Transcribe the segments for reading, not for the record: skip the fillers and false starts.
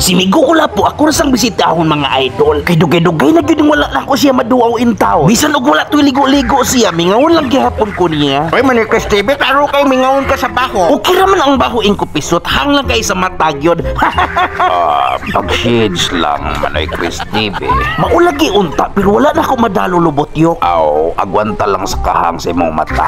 Si Migo Kulapo ako ra sang bisitahon, mga idol. Kay dugay-dugay na gyud wala na ako siya maduaw in town. Bisan og wala tuy ligo-ligo siya, mingawon lang gihapon ko niya. Oy, Manoy Chris TV, klaro kay mingawon ka sa baho. Okay ra man ang baho, Ingko Pisot, hang lang kay sa mata gyud. Pag-shades lang, Manoy Chris TV. Maulagi unta, pero wala na ako madalo, lubot yok. Aw, agwanta lang sa kahang sa imong mata.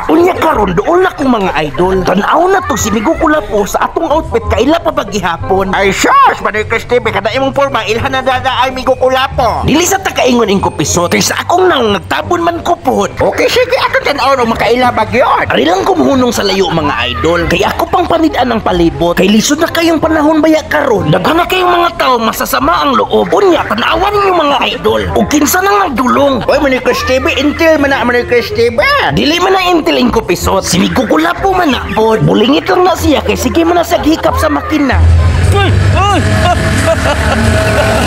Unya karon dool na kong mga idol. Tan-aw na to si Migo Kulapo sa atong outfit kaila pa gihapon. Ay sus, Manoy Chris TV, kada imong forma, ilhan na dada ay Migo Kulapo. Dili sa takaingon, Ingko Pisot. Kay sa akong naong nagtabon man ko pod. Okay, sige, atong tan-aw no makaila ba gyud. Ari lang kumuhunong sa layo, mga idol. Kay ako pang panid-an ang palibot. Kay lisod na kayong panahon baya karon. Daghan na kayong mga tao masasama ang loob. Unya tan-awan ninyo, mga idol. Ug kinsa nang nagdulong. Oy, Manoy Chris TV, intil man na, Manoy Chris TV. Dili man na intil, Ingko Pisot. Si Migo Kulapo man na pod. Bulingit lang na siya kay sige man na siya hikap sa makina.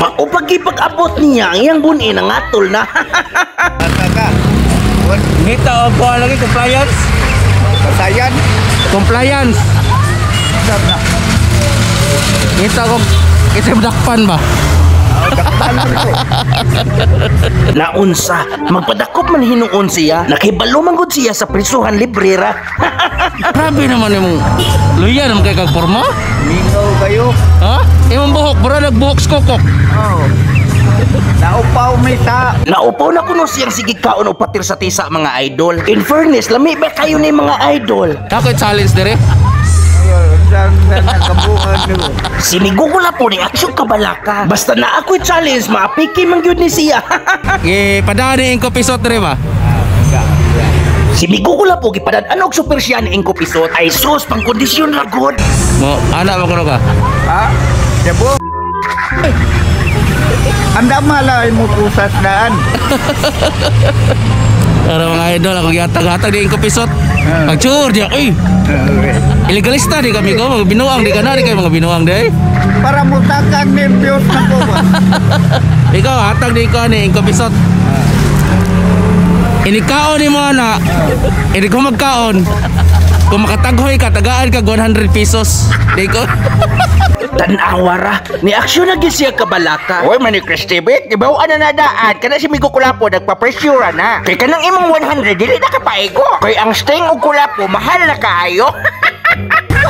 Maupag-ipag-abot niya ang iyang buni nangatol na. Ngita o kuha lagi compliance. Sayan. Compliance. Ngita ko kasi dakpan ba? Naunsa, magpadakop man hinuon siya. Nakibalo man gud siya sa prisuhan libre ra. Grabe naman imong luya naman kay kag porma. Mingaw kayo. Ha? Imong buhok, bro, nagbuhok sa kokok. Oh. Naupaw may ta. Naupaw na kuno siyang sige kaon o patir sa tisa, mga idol. In fairness, lami ba kayo ni mga idol? Ako challenge dire. Si Migo po ni aksyon kabalaka. Basta na ako'y challenge, maapiki man gyud ni siya. Gi padani Ingko Pisot dire ba? Si Migo po gipadad-an og super siya ni Ingko Pisot. Ay sus, pang kondisyon ra gud. Mo ana mo kuno ka. Ha? Jabo. Anda malay mo kusas daan. Para mga idol, ako gihatag-hatag di Ingko Pisot. Pagtsur diya, uy. Ilegalista di kami ko, mga binuang di ka na, di kayo mga binuang di. Para mutakang nervyos na ko ba? Ikaw, hatag di ko ani Ingko Pisot. Inikaon ni mo ana. Ini ko magkaon. Kung makataghoy ka, tagaan ka 100 pesos. Di ko. Tan-awa ra, ni aksyon na gyud siya kabalaka. Oy, Manoy Chris TV, ibaw ana na daan kana si Migo Kulapo nagpa-pressure na. Kay kanang imong 100 dili na ka paigo. Kay ang sting og kulapo mahal na kaayo.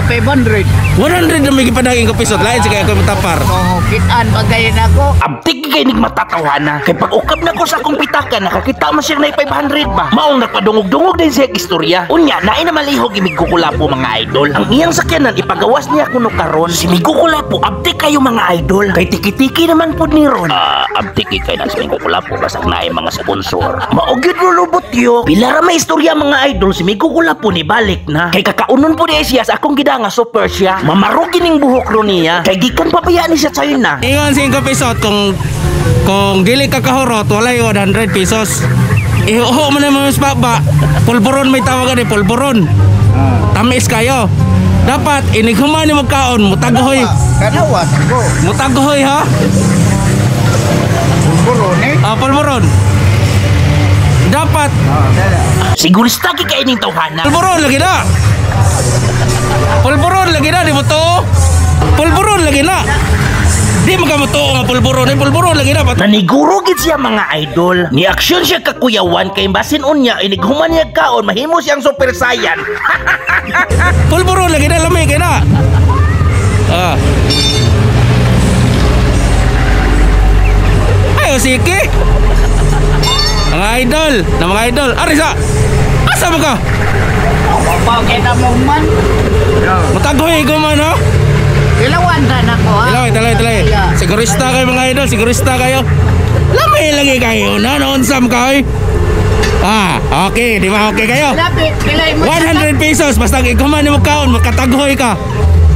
500. 100 na may gipadaging ko pisot. Lain sige ako matapar. Oh, kitaan pagayon ako. Abtik kay nig matatawhana. Kay pag ukab na ko sa akong pitaka, nakakita man siya na 500 ba. Maong nagpadungog-dungog din siya istorya. Unya, naay na malihog Migo Kulapo, mga idol. Ang iyang sakyanan ipagawas niya kuno karon. Si Migo Kulapo abtik kayo, mga idol. Kay tiki-tiki naman pud ni ron. Ah, abtik kay na si Migo Kulapo basag naay mga sponsor. Mao gyud lulubot yo. Pila ra may istorya, mga idol, si Migo Kulapo ni balik na. Kay kakaunon po niya siya sa akong gida nga super siya. Mamarog gining buhok ro niya. Kay gikan pa baya ni sa China. Ingon si Ingko Pisot kung dili ka kahurot, walay 100 pesos. Ihuho mo na mga baba. Pulburon may tawagan eh, pulburon. Tamis kayo. Dapat inighuman ni magkaon, mutaghoy. Kanawa ko. Mutaghoy ha? Puro ni. Ah, pulburon. Dapat Sigurista gi kay ning tawhana. Pulburon lagi na. Pulburon lagi na di mo to. Pulburon lagi na. Di man ka mo tuo nga pulburon, eh, pulburon lagi na. Naniguro gid siya, mga idol. Ni aksyon siya kakuyawan kay basin unya inighuman niya kaon mahimo siyang super saiyan. Pulburon lagi na, lami kay na. Ah. Ay, sige. Mga idol, na mga idol. Ari sa. Asa mo ka? Bakit na mo man? Mutaghoy ko man, ha? Ilawan na nako ha. Ilaway, talay, talay. Sigurista kayo, mga idol, sigurista kayo. Lami lagi kayo na, noonsam ka, oy. Ah, okay, di ba okay kayo? Labi, pilay mo. 100 pesos, basta ikuman mo kaon, makataghoy ka.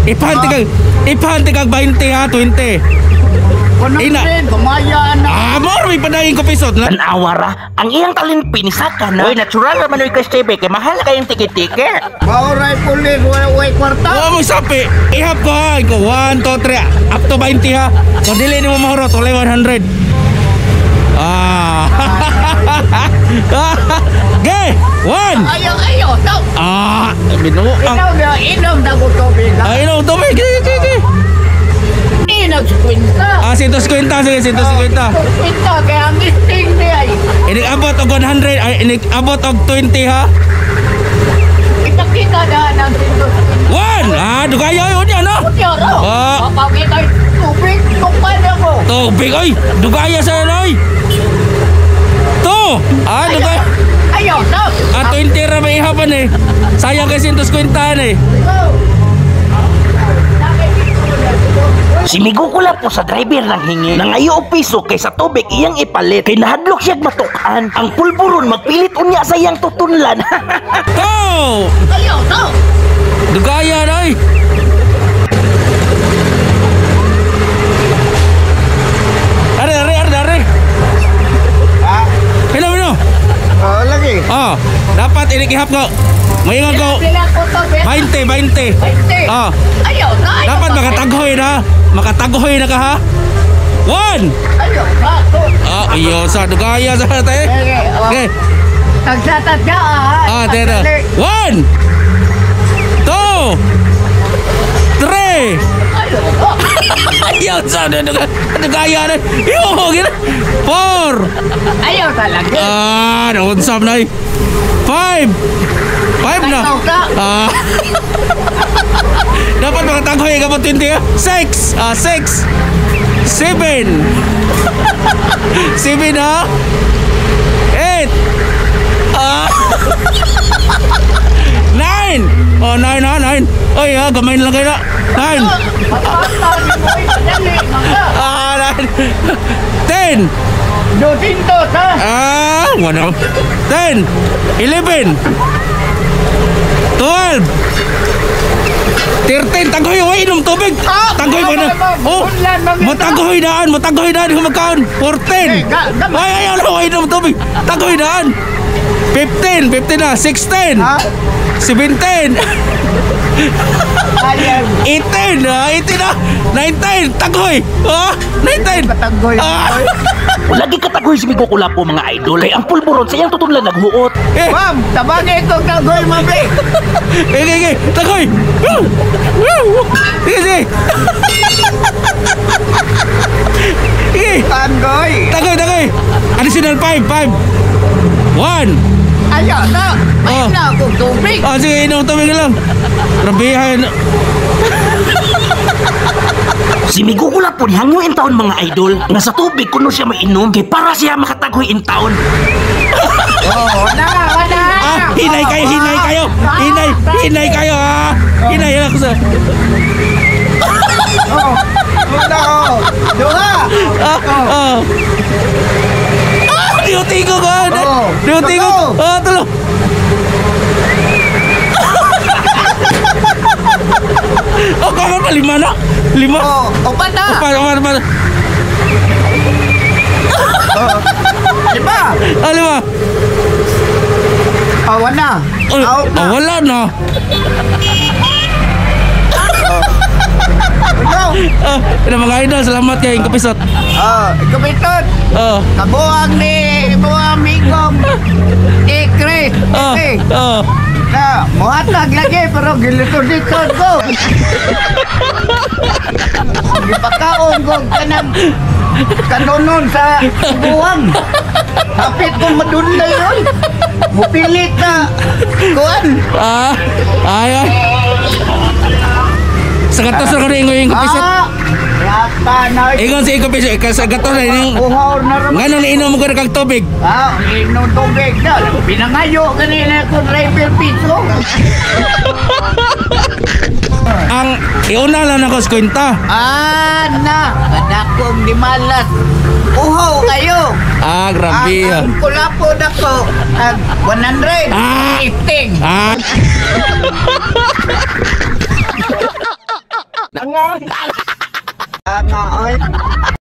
Ipante kag 20 ha, 20. Kuno Ina. rin, gumayaan na. Ah, more may padayin ko pisot na. Tan-awa ra ang iyang talinpi ni saka na. Uy, natural naman Manoy Chris TV kay mahal kayong tiki-tiki. Mauray pulis, wala kwarta. Wa mo sapi. Ihap ko ha, ikaw 1 2 3 up to 20 ha. Kung dili nimo mahurot, walay 100. Ah. Okay, 1. Ayaw, ayaw, no. Ah, binuang. Inom na, inom na ko tubig. Ay, inom tubig. Sige, sige, sige. 150, sige, 150. 150 kaya ang sting niya ay. Inig-abot og 100, ay inig-abot og 20 ha. Ipakita na ng 150. One! Ah, dugaya yun yan, no? Yaro. Ah. Mapakita tubig tupan ako. Tubig, oy! Dugaya sa oy! Two! Ah, dugaya. Ayaw na. Ah, 20 ra may ihapan eh. Sayang kay 150 eh. Si Migo Kulapo sa driver ng hingi. Nangayo og piso kay sa tubig iyang ipalit. Kay nahadlok siya matukan. Ang pulburon magpilit unya sa iyang tutunlan. Two! Ayaw na. Dugaya na, oy! Are, are, are, are. Ha? Hello, hello. Oh, lagi. Oh, dapat inikihap ko. Maingon ko. Sila ko to. 20, 20. 20. Oh. Ayaw na. Ayaw Dapat na. makataghoy na. Makataghoy na ka ha. One. Ayaw na. Ah, iyo sa dugaya sa tayo. Okay. Okay. Tagsa-tagsa ah. Ah, tera. 1 2 3. Ayaw na. Ayaw sa dugaya na. Iyo, gina. 4. Ayaw talaga. Ah, naunsam na. 5. 5 na. Ayaw ka. Ah. Dapat makataghoy ka po 20 ah. 6. Ah, 6. 7. 7 ha. 8. Ah. 9. Oh, 9 ha, 9. Oy, ha, gamay na lang kayo na. 9. Mapata ni mo ay madali. Mga. Ah, 9. 10. Dusintos ha. Ah, 1. 10. 11. 12. 13. Tanggoy, oy, inom tubig. Ah, Tanggoy ba na? Oh, matanggoy daan, matanggoy daan, humakaon. 14. Ay, ay, ay, ay, inom tubig. Tanggoy daan. 15, 15 na, 16. 17. 18, ah, 18 na. 19, tanggoy. Ah, 19. Tanggoy. Ah. Lagi katagoy si Migo Kulapo mga idol. Kay ang pulburon sa iyang tutunlan naghuot. Eh, Ma'am, tabangin ko tanggoy, ma'am. eh, eh, eh, tanggoy. Woo! Woo! Sige, sige. Sige. Tanggoy. Tagoy, tagoy. Additional 5, 5. 1. Ayaw na. Ayaw Oh. na akong tubig. Ah, sige, inom tubig lang. Grabehan. Si Migo Kulapo nihangyo in taon mga idol. Nga sa tubig kuno siya mainom kay para siya makatagoy in taon. Oh, wala, wala. Ah, hinay kayo, hinay kayo. Hinay, hinay kayo, ah. Hinay lang sa. Oh. Wala oh. Duha. Ah, ah. Ah, diuti ko ko. Oh. Diuti ko. Tulo. Ah, tulo. Oh, kamu pa lima na? Lima? Oh, upat na. Upat, upat, upat. Lima. Ah, lima. Oh, wala. Oh, Out na. oh, wala na. Go. Ah, ina mga idol, salamat kay Kapisot. Oh, kumitot. Oh, Kabuang ni mo amigo. Ikre. oh, Ikre. oh. Na, muhatag lagi pero gilitod-litod ko. Gipakaon ko kanang kanonon sa buwang. Hapit ko madunay yun. Mupilit na. Kuan. Ah, ay, ay. Sa gatos na ko na ingoy yung kapisot. Ah, yata na. Ingon si Kapisot, sa gatos na ining. Uhaw na rin. Nga nung nainom ko na kag tubig. Ah, inom tubig na. Pinangayo kanina ko driver piso. Ang iuna lang ako sa kwenta. Ah, na. Kadakong di malas. Uhaw kayo. Ah, grabe. ah. Ang kulapo na ko, ang 100. Ah. Ifting. Ah, Nga oy.